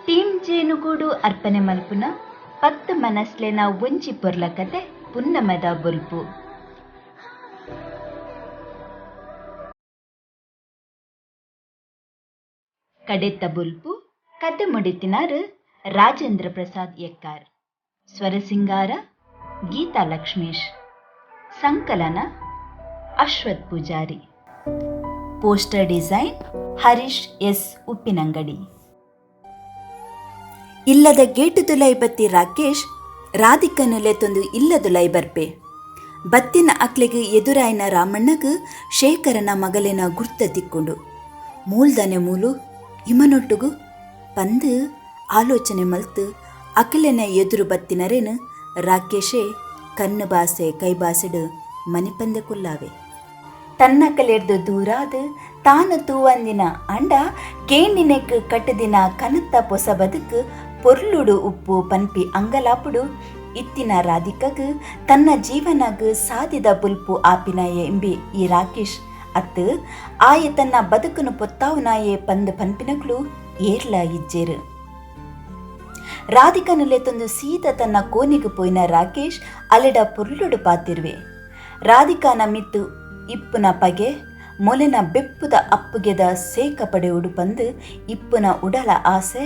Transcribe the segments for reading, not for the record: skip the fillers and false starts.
Team ಜೇನುಗೂಡು ಅರ್ಪಣೆ ಮಲ್ಪುನ ಪತ್ತು ಮನಸ್ಲೆನ ಒಂಜಿ ಪೊರ್ಲ ಕತೆ ಪುನ್ನಮದ ಬೊಲ್ಪು. ಕಡೆತ್ತ ಬೊಲ್ಪು ಕತೆ ಮುಡಿತಿನಾರು ರಾಜೇಂದ್ರ ಪ್ರಸಾದ್ ಎಕ್ಕಾರ್, ಸ್ವರಸಿಂಗಾರ ಗೀತಾ ಲಕ್ಷ್ಮೀಶ್, ಸಂಕಲನ Ashwath Poojary, poster design Harish S Uppinangady. ಇಲ್ಲದ ಗೇಟು ತುಲೈ ಬತ್ತಿ ರಾಕೇಶ್ ರಾಧಿಕನುಲೆ ತೊಂದು ಇಲ್ಲದುಲೈ ಬರ್ಪೆ. ಬತ್ತಿನ ಅಕ್ಲೆಗ್ ಎದುರಾಯಿನ ರಾಮಣ್ಣಗ್ ಶೇಖರನ ಮಗಲಿನ ಗುರ್ತ ತಿಕ್ಕೊಂಡು ಮೂಲ್ದನೆ ಮೂಲು ಇಮನೊಟ್ಟುಗು ಪಂದು ಆಲೋಚನೆ ಮಲ್ತು ಅಕ್ಲೆನ ಎದುರು ಬತ್ತಿನರೇನು ರಾಕೇಶೇ ಕಣ್ಣು ಬಾಸೆ ಕೈ ಬಾಸೆಡು ಮನಿಪಂದೆ ಕುಲ್ಲಾವೆ. ತನ್ನ ಕಲೆರ್ದು ದೂರಾದ ತಾನು ತೂವಂದಿನ ಅಂಡ ಕೇಂಡಿನೆಕ್ ಕಟ್ಟದಿನ ಕನತ್ತ ಪೊಸ ಬದುಕು ಪೊರ್ಲುಡು ಉಪ್ಪು ಪನ್ಪಿ ಅಂಗಲಾಪುಡು ಇತ್ತಿನ ರಾಧಿಕಗ್ ತನ್ನ ಜೀವನಗ್ ಸಾದಿದ ಬುಲ್ಪು ಆಪಿನಾಯೆ ಎಂಬಿ ಈ ರಾಕೇಶ್ ಅತ್ತು ಆಯೆ ತನ್ನ ಬದುಕನ್ನು ಪೊತ್ತಾವುನಾಯೆ ಪಂದ್ ಪನ್ಪಿನಕ್ಲು ಏರ್ಲ ಇಜ್ಜೇರು. ರಾಧಿಕನುಲೆ ತಂದು ಸೀತ ತನ್ನ ಕೋನಿಗೆ ಪೋಯಿನ ರಾಕೇಶ್ ಅಲೆಡ ಪೊರ್ಲುಡು ಪಾತಿರುವೆ. ರಾಧಿಕಾನ ಮಿತ್ತು ಇಪ್ಪುನ ಪಗೆ ಮೊಲೆನ ಬೆಪ್ಪುದ ಅಪ್ಪುಗೆದ ಸೇಕ ಪಡೆಯುಡು ಪಂದು ಇಪ್ಪುನ ಉಡಲ ಆಸೆ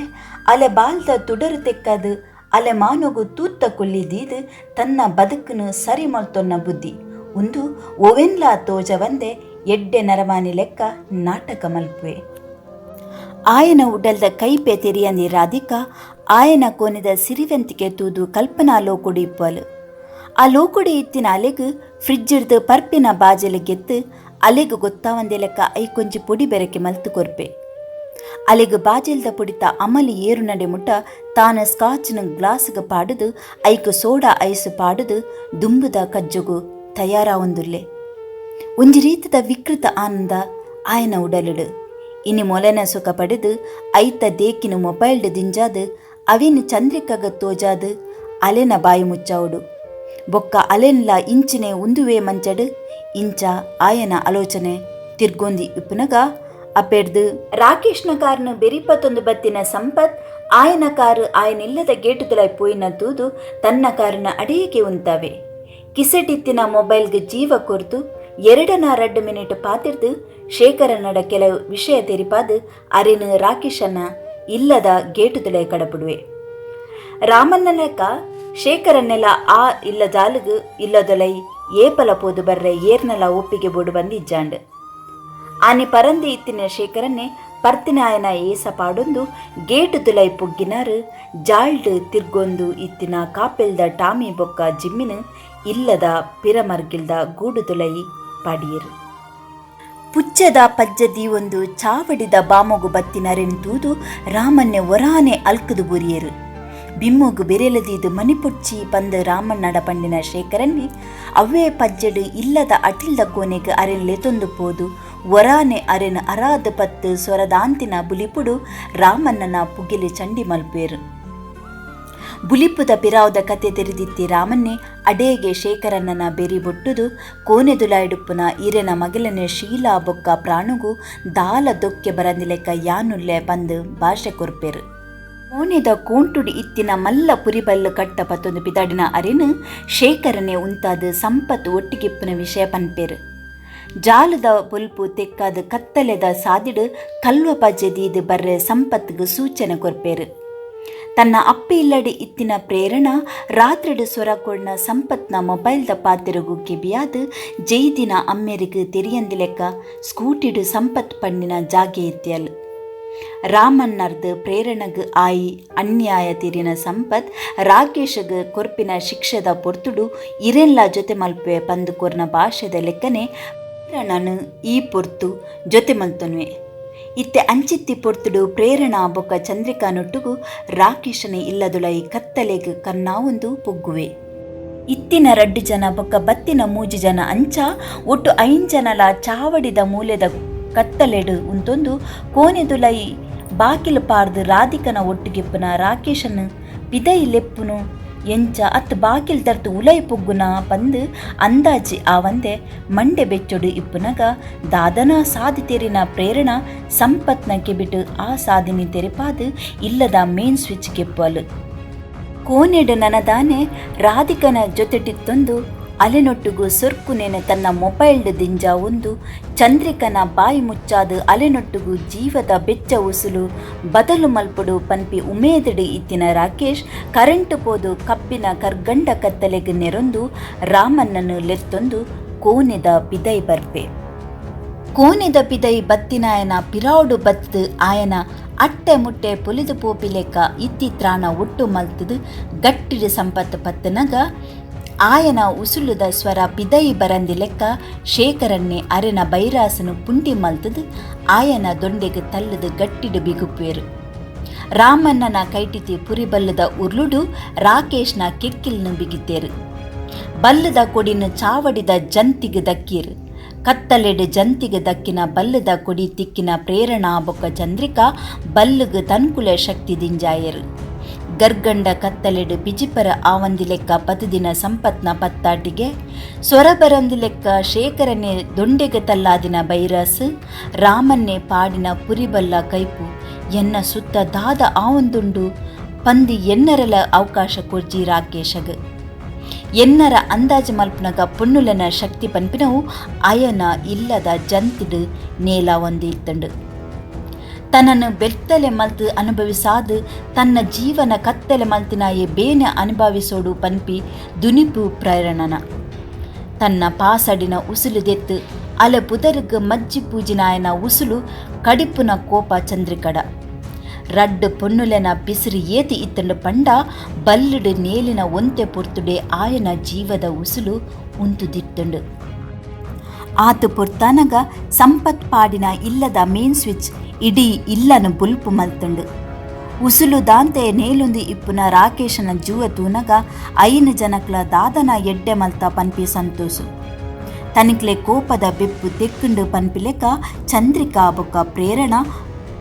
ಅಲೆ ಬಾಲ್ದ ತುಡರು ತೆಕ್ಕದು ಅಲೆ ಮಾನೊಗು ತೂತ್ತ ಕೊಲ್ಲಿದೀದು ತನ್ನ ಬದುಕನ್ನು ಸರಿ ಮಲ್ತೊನ್ನ ಬುದ್ಧಿ ಉಂದು ಒವೆನ್ಲಾ ತೋಜವಂದೆ ಎಡ್ಡೆ ನರಮಾನಿ ಲೆಕ್ಕ ನಾಟಕ ಮಲ್ಪುವೆ. ಆಯನ ಉಡಲ್ದ ಕೈಪೆ ತೆರಿಯಂದಿ ರಾಧಿಕಾ ಆಯನ ಕೋನೆದ ಸಿರಿವಂತಿಕೆ ತೂದು ಕಲ್ಪನಾ ಲೋಕೊಡು ಇಪ್ಪಲು. ಆ ಲೋಕೊಡಿ ಇತ್ತಿನ ಅಲೆಗು ಫ್ರಿಜ್ಜಿಡ್ದು ಪರ್ಪಿನ ಬಾಜೆಲೆ ಗೆತ್ತು ಅಲೆಗು ಗೊತ್ತಾವಂದೆ ಲೆಕ್ಕ ಐಕೊಂಜಿ ಪೊಡಿ ಬೆರಕೆ ಮಲ್ತು ಕೊರ್ಪೆ. ಅಲೆಗು ಬಾಜೆಲ್ದ ಪೊಡಿತ ಅಮಲಿ ಏರು ನಡೆ ಮುಟ್ಟ ತಾನ ಸ್ಕಾಚ್ನ ಗ್ಲಾಸ್ಗೆ ಪಾಡುದು ಐಕು ಸೋಡಾ ಐಸು ಪಾಡುದು ದುಂಬುದ ಕಜ್ಜುಗು ತಯಾರಾವೊಂದುಲ್ಲೆ. ಒಂಜಿ ರೀತಿದ ವಿಕೃತ ಆನಂದ ಆಯನ ಉಡಲಿಡು. ಇನಿ ಮೊಲೆನ ಸುಖ ಪಡೆದು ಐತ ದೇಕಿನ ಮೊಬೈಲ್ಡ್ ದಿಂಜಾದು ಅವಿನ ಚಂದ್ರಿಕಾಗ ತೋಜಾದು ಅಲೆನ ಬಾಯಿ ಮುಚ್ಚಾವುಡು. ಬೊಕ್ಕ ಅಲೆನ್ಲ ಇಂಚಿನೆ ಉಂದುವೇ ಮಂಚಡು ಇಂಚ ಆಯನ ಆಲೋಚನೆ ತಿರ್ಗೊಂದಿ ಇಪ್ಪುನಗ ಅಪೆಡ್ದು ರಾಕೇಶ್ನ ಕಾರ್ನ ಬೆರಿಪತ್ತೊಂದು ಬತ್ತಿನ ಸಂಪತ್ ಆಯನ ಕಾರು ಆಯನಿಲ್ಲದ ಗೇಟುದಲೈ ಪೋಯಿನ ತೂದು ತನ್ನ ಕಾರನ ಅಡೇಗೆ ಉಂತಾವೆ. ಕಿಸೆಟಿತ್ತಿನ ಮೊಬೈಲ್ಗೆ ಜೀವ ಕೊರ್ದು 2 ಮಿನಿಟ್ ಪಾತಿರ್ದು ಶೇಖರನಡ ಕೆಲವು ವಿಷಯ ತೆರಿಪಾದು ಅರೆನು ರಾಕೇಶನ ಇಲ್ಲದ ಗೇಟುದಲೈ ಕಡಪುಡುವೆ. ರಾಮಣ್ಣನಕ ಶೇಖರನ್ನೆಲ್ಲ ಆ ಇಲ್ಲ ಜಾಲುಗು ಇಲ್ಲದೊಲೈ ಏಪಲ ಪೋದು ಬರ್ರೆ ಏರ್ನಲ ಒಪ್ಪಿಗೆ ಬೋಡು ಬಂದು ಇಜ್ಜಾಂಡ್. ಆನೆ ಪರಂದಿ ಇತ್ತಿನ ಶೇಖರನ್ನೇ ಪರ್ತಿನಾಯನ ಏಸ ಪಾಡೊಂದು ಗೇಟು ತುಲೈ ಪುಗ್ಗಿನಾರು ಜಾಲ್ಡ್ ತಿರ್ಗೊಂದು ಇತ್ತಿನ ಕಾಪೆಲ್ದ ಟಾಮಿ ಬೊಕ್ಕ ಜಿಮ್ಮಿನ ಇಲ್ಲದ ಪಿರಮರ್ಗಿಲ್ದ ಗೂಡು ತುಲೈ ಪಾಡಿಯರು. ಪುಚ್ಚದ ಪಜ್ಜದಿ ಒಂದು ಚಾವಡಿದ ಬಾಮೊಗು ಬತ್ತಿನರೆನ್ ತೂದು ರಾಮನ್ನೆ ಒರಾನೆ ಅಲ್ಕದು ಬುರಿಯರು. ಬಿಮ್ಮೊಗು ಬೆರೆಲದೀದು ಮನಿಪುಡ್ಚಿ ಪಂದು ರಾಮಣ್ಣಡ ಪಂಡಿನ ಶೇಖರನ್ನೇ ಅವ್ವೇ ಪಜ್ಜೆಡು ಇಲ್ಲದ ಅಟಿಲ್ದ ಕೋನೆಗೆ ಅರೆನ್ ಲೆತೊಂದು ಪೋದು ಒರಾನೆ ಅರೆನ್ ಅರಾದ ಪತ್ತು ಸ್ವರದಾಂತಿನ ಬುಲಿಪುಡು ರಾಮಣ್ಣನ ಪುಗಿಲಿ ಚಂಡಿ ಮಲ್ಪೇರು. ಬುಲಿಪುದ ಪಿರಾವುದ ಕತೆ ತೆರೆದಿತ್ತಿ ರಾಮನ್ನೇ ಅಡೇಗೆ ಶೇಖರಣ್ಣನ ಬೆರಿ ಬೊಟ್ಟುದು ಕೋನೆದುಲಾಯಿಡುಪ್ಪುನ ಇರೆನ ಮಗಲನೆ ಶೀಲಾ ಬೊಕ್ಕ ಪ್ರಾಣುಗು ದಾಲ ದೊಕ್ಕೆ ಬರಂದಿಲೆಕ್ಕ ಯಾನುಲ್ಲೆ ಬಂದು ಭಾಷೆ ಕೊರ್ಪೇರು. ಕೋನೆದ ಕೋಂಟುಡಿ ಇತ್ತಿನ ಮಲ್ಲ ಪುರಿಬಲ್ಲು ಕಟ್ಟ ಪತ್ತೊಂದು ಪಿದಾಡಿನ ಅರೆನು ಶೇಖರನೆ ಉಂತಾದ ಸಂಪತ್ತು ಒಟ್ಟಿಗಿಪ್ಪುನ ವಿಷಯ ಪನ್ಪೇರು. ಜಾಲದ ಬೊಲ್ಪು ತೆಕ್ಕಾದ ಕತ್ತಲೆದ ಸಾದಿಡು ಕಲ್ವ ಪಜ್ಜೆ ದೀದು ಬರ್ರೆ ಸಂಪತ್ತಿಗೆ ಸೂಚನೆ ಕೊರ್ಪೇರು. ತನ್ನ ಅಪ್ಪೆ ಇಲ್ಲಡೆ ಇತ್ತಿನ ಪ್ರೇರಣಾ ರಾತ್ರಿಡು ಸ್ವರ ಕೊಡ್ನ ಸಂಪತ್ನ ಮೊಬೈಲ್ದ ಪಾತಿರುಗು ಕೆಬಿಯಾದ ಜೈದಿನ ಅಮ್ಮೆರಿಗೆ ತೆರಿಯಂದಿಲೆಕ್ಕ ಸ್ಕೂಟಿಡು ಸಂಪತ್ ಪಣ್ಣಿನ ಜಾಗೆ ಇತ್ತಿಯಲ್. ರಾಮಣ್ಣರ್ದು ಪ್ರೇರಣಗ್ ಆಯಿ ಅನ್ಯಾಯ ತೀರಿನ ಸಂಪತ್ ರಾಕೇಶಗ್ ಕೊರ್ಪಿನ ಶಿಕ್ಷೆದ ಪೊರ್ತುಡು ಇರೆನ್ಲ ಜೊತೆ ಮಲ್ಪೆ ಪಂದು ಕೊರ್ನ ಭಾಷೆದ ಲೆಕ್ಕನೆ ಪ್ರೇರಣನು ಈ ಪೊರ್ತು ಜೊತೆ ಮಲ್ತೊನ್ವೆ. ಇತ್ತೆ ಅಂಚಿತ್ತಿ ಪೊರ್ತುಡು ಪ್ರೇರಣಾ ಬೊಕ್ಕ ಚಂದ್ರಿಕಾ ನೊಟ್ಟುಗು ರಾಕೇಶನ ಇಲ್ಲದುಳೈ ಕತ್ತಲೆಗ್ ಕನ್ನಾವೊಂದು ಪೊಗ್ಗುವೆ. ಇತ್ತಿನ 2 ಜನ ಬೊಕ್ಕ ಬತ್ತಿನ 3 ಜನ ಅಂಚ ಒಟ್ಟು 5 ಜನಲ ಚಾವಡಿದ ಮೂಲೆದ ಕತ್ತಲೆಡು ಉಂತೊಂದು ಕೋನೆದುಲೈ ಬಾಕಿಲು ಪಾರ್ದು ರಾಧಿಕನ ಒಟ್ಟುಗಿಪ್ಪುನ ರಾಕೇಶನ ಪಿದೈ ಲೆಪ್ಪುನು ಎಂಚ ಅತ್ತ್ ಬಾಕಿಲ್ ತರ್ತ್ ಉಲಯಿ ಪೊಗ್ಗುನ ಪಂದ್ ಅಂದಾಜಿ ಆವಂದೆ ಮಂಡೆ ಬೆಚ್ಚೊಡು ಇಪ್ಪುನಗ ದಾದನಾ ಸಾದಿ ತೆರಿನ ಪ್ರೇರಣಾ ಸಂಪತ್ನ ಕೆಬಿಟ್ ಆ ಸಾದಿನಿ ತೆರಿಪಾದ್ ಇಲ್ಲದ ಮೇನ್ ಸ್ವಿಚ್ ಗೆಪ್ಪುವಲ್. ಕೋನೆಡ್ ನನದಾನೆ ರಾಧಿಕನ ಜೊತೆಟಿತ್ತೊಂದು ಅಲೆನೊಟ್ಟುಗು ಸೊರ್ಕುನೆನ್ ತನ್ನ ಮೊಬೈಲ್ಡ್ ದಿಂಜಾವೊಂದು ಚಂದ್ರಿಕನ ಬಾಯಿ ಮುಚ್ಚಾದ್ ಅಲೆನೊಟ್ಟುಗು ಜೀವದ ಬೆಚ್ಚ ಉಸುಲು ಬದಲು ಮಲ್ಪೊಡು ಪನ್ಪಿ ಉಮೇದ್ಡ್ ಇತ್ತಿನ ರಾಕೇಶ್ ಕರೆಂಟ್ ಪೋದು ಕಬ್ಬಿನ ಕರ್ಗಂಡ ಕತ್ತಲೆಗ್ ನೆರೊಂದು ರಾಮಣ್ಣನ್ ಲೆತ್ತೊಂದು ಕೋನೆದ ಪಿದಯಿ ಬರ್ಪೆ. ಕೋನೆದ ಪಿದಯಿ ಬತ್ತಿನಾಯನ ಪಿರಾವುಡು ಬತ್ತ್ದ್ ಆಯನ ಅಟ್ಟೆ ಮುಟ್ಟೆ ಪೊಲಿದ್ ಪೋಪಿಲೆಕ್ಕ ಇತ್ತಿ ತ್ರಾಣ ಒಟ್ಟು ಮಲ್ತ್ದ್ ಗಟ್ಟಿಡ್ ಸಂಪತ್ ಪತ್ತ್ನಗ ಆಯನ ಉಸುಲುದ ಸ್ವರ ಪಿದಯಿ ಬರಂದಿಲೆಕ್ಕ ಶೇಖರಣ್ಣೆ ಅರೆನ ಬೈರಾಸ್ನ್ ಪುಂಡಿ ಮಲ್ತ್ದ್ ಆಯನ ದೊಂಡೆಗ್ ತಲ್ಲ್ದ್ ಗಟ್ಟಿಡ್ ಬಿಗುಪ್ಪುವೆರ್. ರಾಮಣ್ಣನ ಕೈಟಿತ್ತಿ ಪುರಿಬಲ್ಲ್ದ ಉರ್ಲುಡು ರಾಕೇಶ್ನ ಕೆಕ್ಕಿಲ್ನ್ ಬಿಗಿತೆರ್. ಬಲ್ಲ್ದ ಕೊಡಿನ್ ಚಾವಡಿದ ಜಂತಿಗ್ ದಕ್ಕಿಯೆರ್. ಕತ್ತಲೆಡ್ ಜಂತಿಗ್ ದಕ್ಕಿನ ಬಲ್ಲ್ದ ಕೊಡಿ ತಿಕ್ಕಿನ ಪ್ರೇರಣಾ ಬೊಕ್ಕ ಚಂದ್ರಿಕಾ ಬಲ್ಲ್ಗ್ ತನ್ಕುಲೆ ಶಕ್ತಿ ದಿಂಜಾಯೆರ್. ಗರ್ಗಂಡ ಕತ್ತಲೆಡ್ ಪಿಜಿಪರ ಆವಂದಿಲೆಕ್ಕ ಪತ್ತ್ದಿನ ಸಂಪತ್ನ ಪತ್ತಾಟಿಗೆ, ಸೊರ ಬರಂದಿಲೆಕ್ಕ ಶೇಖರನೆ ದೊಂಡೆಗ್ ತಲ್ಲಾದಿನ ಬೈರಾಸ್, ರಾಮನ್ನೆ ಪಾಡಿನ ಪುರಿಬಲ್ಲ ಕೈಪು ಎನ್ನ ಸುತ್ತ ದಾದ ಆವೊಂದುಂಡು ಪಂದ್ ಎನ್ನರೆಲ ಅವಕಾಶ ಕೊರ್ಜಿ ರಾಕೇಶಗ್. ಎನ್ನರ ಅಂದಾಜಿ ಮಲ್ಪುನಗ ಪೊಣ್ಣುಲೆನ ಶಕ್ತಿ ಪನ್ಪಿನವು ಅಯನ ಇಲ್ಲದ ಜಂತಿಡ್ ನೇಲಾವೊಂದು ಇತ್ತ್ಂಡ್. ತನನ್ ಬೆತ್ತಲೆ ಮಲ್ತ್ ಅನುಭವಿಸಾದ್ ತನ್ನ ಜೀವನ ಕತ್ತಲೆ ಮಲ್ತಿನಾಯೆ ಬೇನೆ ಅನುಭವಿಸೊಡು ಪನ್ಪಿ ದುನಿಪು ಪ್ರೇರಣನ. ತನ್ನ ಪಾಸಡಿನ ಉಸುಲು ದೆತ್ತ್ ಅಲೆ ಪುದರ್ಗ್ ಮಜ್ಜಿ ಪೂಜಿನಾಯನ ಉಸುಲು ಕಡಿಪುನ ಕೋಪ ಚಂದ್ರಿಕಡ. ರಡ್ಡ್ ಪೊಣ್ಣುಲೆನ ಪಿಸಿರ್ ಏತ್ ಇತ್ತ್ಂಡ್ ಪಂಡ ಬಲ್ಲ್ಡ್ ನೇಲಿನ ಒಂತೆ ಪೊರ್ತುಡೇ ಆಯನ ಜೀವದ ಉಸುಲು ಉಂತುದಿತ್ತ್ಂಡ್. ಆತ್ ಪೊರ್ತಾನಗ ಸಂಪತ್ ಪಾಡಿನ ಇಲ್ಲದ ಮೇನ್ ಸ್ವಿಚ್ ಇಡೀ ಇಲ್ಲನ್ ಬೊಲ್ಪು ಮಲ್ತ್ಂಡ್. ಉಸುಲು ದಾಂತೆ ನೇಲೊಂದು ಇಪ್ಪುನ ರಾಕೇಶನ ಜೂವ ತೂನಗ ಐನ್ ಜನಕ್ಲ ದಾದನ ಎಡ್ಡೆ ಮಲ್ತ ಪನ್ಪಿ ಸಂತೋಸು. ತನ್ಕ್ಲೆ ಕೋಪದ ಬೆಪ್ಪು ತೆಕ್ಕ್ಂಡ್ ಪನ್ಪಿಲೆಕ ಚಂದ್ರಿಕಾ ಬೊಕ್ಕ ಪ್ರೇರಣಾ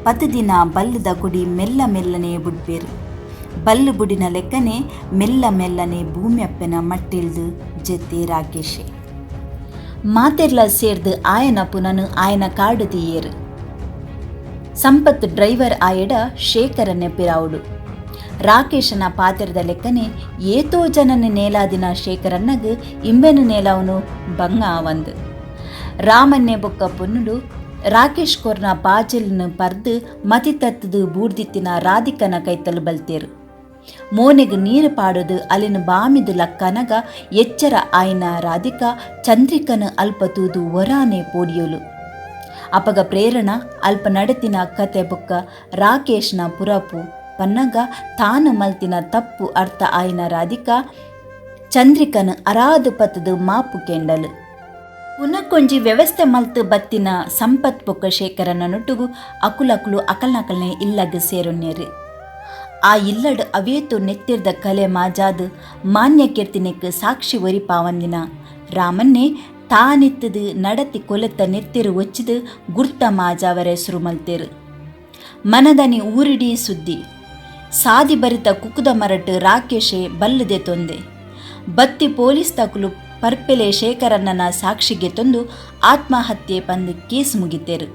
ಪತ್ತ್ದಿನ ಬಲ್ಲ್ದ ಕೊಡಿ ಮೆಲ್ಲ ಮೆಲ್ಲನೆ ಬುಡ್ಪೆರ್. ಬಲ್ಲ್ ಬುಡಿನ ಲೆಕ್ಕನೆ ಮೆಲ್ಲ ಮೆಲ್ಲನೆ ಭೂಮ್ಯಪ್ಪೆನ ಮಟ್ಟಿಲ್ದ್ ಜೆತ್ತೆ ರಾಕೇಶೆ. ಮಾತೆರ್ಲಾ ಸೇರ್ದ್ ಆಯನ ಪುನನ್ ಆಯನ ಕಾರ್ಡ್ ದೀಯೆರ್. ಸಂಪತ್ ಡ್ರೈವರ್ ಆಯಡ ಶೇಖರನೆ ಪಿರಾವುಡು. ರಾಕೇಶನ ಪಾತೆರದ ಲೆಕ್ಕನೆ ಏತೋ ಜನನ್ ನೇಲಾದಿನ ಶೇಖರಣ್ಣಗ್ ಇಂಬೆನ್ ನೇಲಾವುನು ಬಂಗ ಆವಂದ್. ರಾಮನ್ನೆ ಬೊಕ್ಕ ಪೊನ್ನುಲು ರಾಕೇಶ್ ಕೊರ್ನ ಬಾಜೆಲ್ನ್ ಪರ್ದ್ ಮತಿ ತತ್ತ್ದ್ ಬೂರ್ದಿತ್ತಿನ ರಾಧಿಕನ ಕೈತಲ್ ಬಲ್ತೆರ್. ಮೋನೆಗ್ ನೀರ್ ಪಾಡುದ್ ಅಲೆನ್ ಬಾಮಿದ್ ಲಕ್ಕಾನಗ ಎಚ್ಚರ ಆಯಿನ ರಾಧಿಕಾ ಚಂದ್ರಿಕನ್ ಅಲ್ಪ ತೂದು ಒರಾನೆ ಪೋಡಿಯೊಲು. ಅಪಗ ಪ್ರೇರಣಾ ಅಲ್ಪ ನಡತಿನ ಕತೆ ಬೊಕ್ಕ ರಾಕೇಶ್ನ ಪುರಪು ಪನ್ನಗ ತಾನ್ ಮಲ್ತಿನ ತಪ್ಪು ಅರ್ಥ ಆಯಿನ ರಾಧಿಕಾ ಚಂದ್ರಿಕನ್ ಅರಾದ್ ಪತ್ತ್ದ್ ಮಾಪು ಕೇಂಡಲ್. ಪುನಕೊಂಜಿ ವ್ಯವಸ್ಥೆ ಮಲ್ತ್ ಬತ್ತಿನ ಸಂಪತ್ ಬೊಕ್ಕ ಶೇಖರನೊಟ್ಟುಗು ಅಕುಲಕುಲು ಅಕಲ್ನಕಲ್ನೆ ಇಲ್ಲಗ್ ಸೇರೊನ್ಯೆರ್. ಆ ಇಲ್ಲಡ್ ಅವೇತೋ ನೆತ್ತೆರ್ದ ಕಲೆ ಮಾಜಾದ್ ಮಾನ್ಯ ಕೆರ್ತಿನೆಕ್ ಸಾಕ್ಷಿ ಒರಿಪಾವಂದಿನ ರಾಮನ್ನೇ ತಾನಿತ್ತುದ್ ನಡತಿ ಕೊಲೆತ ನೆತ್ತೆರ್ ಒಚ್ಚಿದ್ ಗುರ್ತ ಮಾಜಾವರೆ ಸುರು ಮಲ್ತೆರ್. ಮನದನಿ ಊರಿಡೀ ಸುದ್ದಿ. ಸಾದಿ ಬರಿತ ಕುಕ್ಕುದ ಮರಟ್ ರಾಕೇಶೆ ಬಲ್ಲ್ ದೆತೊಂದೆ. ಬತ್ತಿ ಪೋಲೀಸ್ದಕುಲು ಪರ್ಪೆಲೆ ಶೇಖರಣ್ಣನ ಸಾಕ್ಷಿ ಗೆತೊಂದು ಆತ್ಮಹತ್ಯೆ ಪಂದ್ ಕೇಸ್ ಮುಗಿತೆರ್.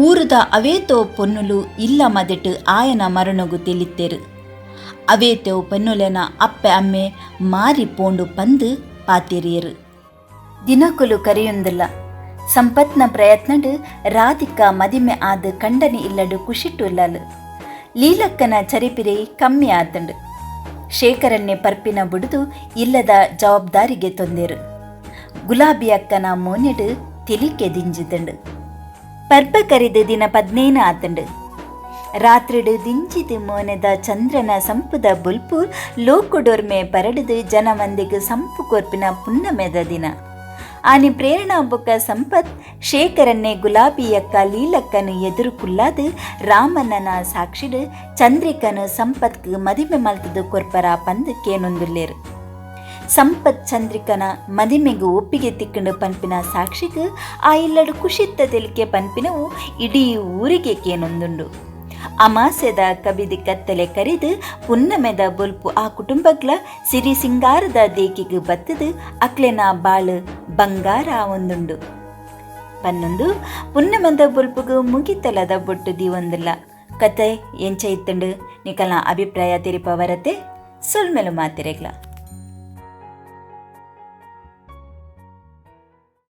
ಊರುದ ಅವೇತೋ ಪೊನ್ನುಲು ಇಲ್ಲ ಮದೆಟ್ ಆಯನ ಮರಣೊಗು ತೆಲಿತ್ತೆರ್. ಅವೇತೋ ಪೊನ್ನುಲೆನ ಅಪ್ಪೆ ಅಮ್ಮೆ ಮಾರಿ ಪೋಂಡು ಪಂದ್ ಪಾತೆರಿಯೆರ್. ದಿನಕುಲು ಕರಿಯೊಂದುಲ್ಲ. ಸಂಪತ್ನ ಪ್ರಯತ್ನಡ್ ರಾಧಿಕಾ ಮದಿಮೆ ಆದ್ ಕಂಡನಿ ಇಲ್ಲಡ್ ಕುಷಿಟ್ ಉಲ್ಲಲ್. ಲೀಲಕ್ಕನ ಚರಿಪಿರೆ ಕಮ್ಮಿ ಆತ್ಂಡ್. ಶೇಖರಣ್ಣೆ ಪರ್ಪಿನ ಬುಡುದು ಇಲ್ಲದ ಜವಾಬ್ದಾರಿಗೆ ತೊಂದೆರ್. ಗುಲಾಬಿ ಅಕ್ಕನ ಮೋನೆಡ್ ತೆಲಿಕೆ ದಿಂಜಿದ್ಂಡ್. ಪರ್ಬ ಕರಿದ್ ದಿನ ಪದ್ನೈನ್ ಆತ್ಂಡ್. ರಾತ್ರೆಡ್ ದಿಂಜಿದ್ ಮೋನೆದ ಚಂದ್ರನ ಸಂಪುದ ಬೊಲ್ಪು ಲೋಕೊಡೊರ್ಮೆ ಪರಡುದ್ ಜನಮಂದೆಗ್ ಸಂಪು ಕೊರ್ಪಿನ ಪುನ್ನಮೆದ ದಿನ. ಆನಿ ಪ್ರೇರಣಾ ಬೊಕ್ಕ ಸಂಪತ್ ಶೇಖರನ್ನೇ ಗುಲಾಬಿಯಕ್ಕ ಲೀಲಕ್ಕನ್ ಎದುರು ಕುಲ್ಲಾದ್ ರಾಮಣ್ಣನ ಸಾಕ್ಷಿಡ್ ಚಂದ್ರಿಕನ್ ಸಂಪತ್ಗ್ ಮದಿಮೆ ಮಲ್ತ್ದ್ ಕೊರ್ಪರಾ ಪಂದ್ ಕೇನೊಂದುಲ್ಲೆರ್. ಸಂಪತ್ ಚಂದ್ರಿಕನ ಮದಿಮೆಗ್ ಒಪ್ಪಿಗೆ ತಿಕ್ಕ್ಂಡ್ ಪನ್ಪಿನ ಸಾಕ್ಷಿಗ್ ಆ ಇಲ್ಲಡ್ ಕುಷಿತ್ತ ತೆಲಿಕೆ ಪನ್ಪಿನವು ಇಡೀ ಊರಿಗೆ ಕೇನೊಂದುಂಡು. ಅಮಾಸೆದ ಕಬಿದಿ ಕತ್ತಲೆ ಕರಿದ್ ಪುನ್ನಮೆದ ಬೊಲ್ಪು ಆ ಕುಟುಂಬಗ್ಲ ಸಿರಿ ಸಿಂಗಾರದ ದೇಕಿಗ್ ಬತ್ತುದು ಅಕ್ಲೆನ ಬಾಳು ಬಂಗಾರ ಆವೊಂದುಂಡು. ಪನ್ನೊಂದು ಪುನ್ನಮೆದ ಬೊಲ್ಪುಗು ಮುಗಿತಲದ ಬೊಟ್ಟು ದೀವೊಂದುಲ್ಲ. ಕತೆ ಎಂಚ ಇತ್ತುಂಡು ನಿಕಲ್ನ ಅಭಿಪ್ರಾಯ ತೆರಿಪಾವರತೆ. ಸೊಲ್ಮೆಲು ಮಾತೆರೆಗ್ಲ.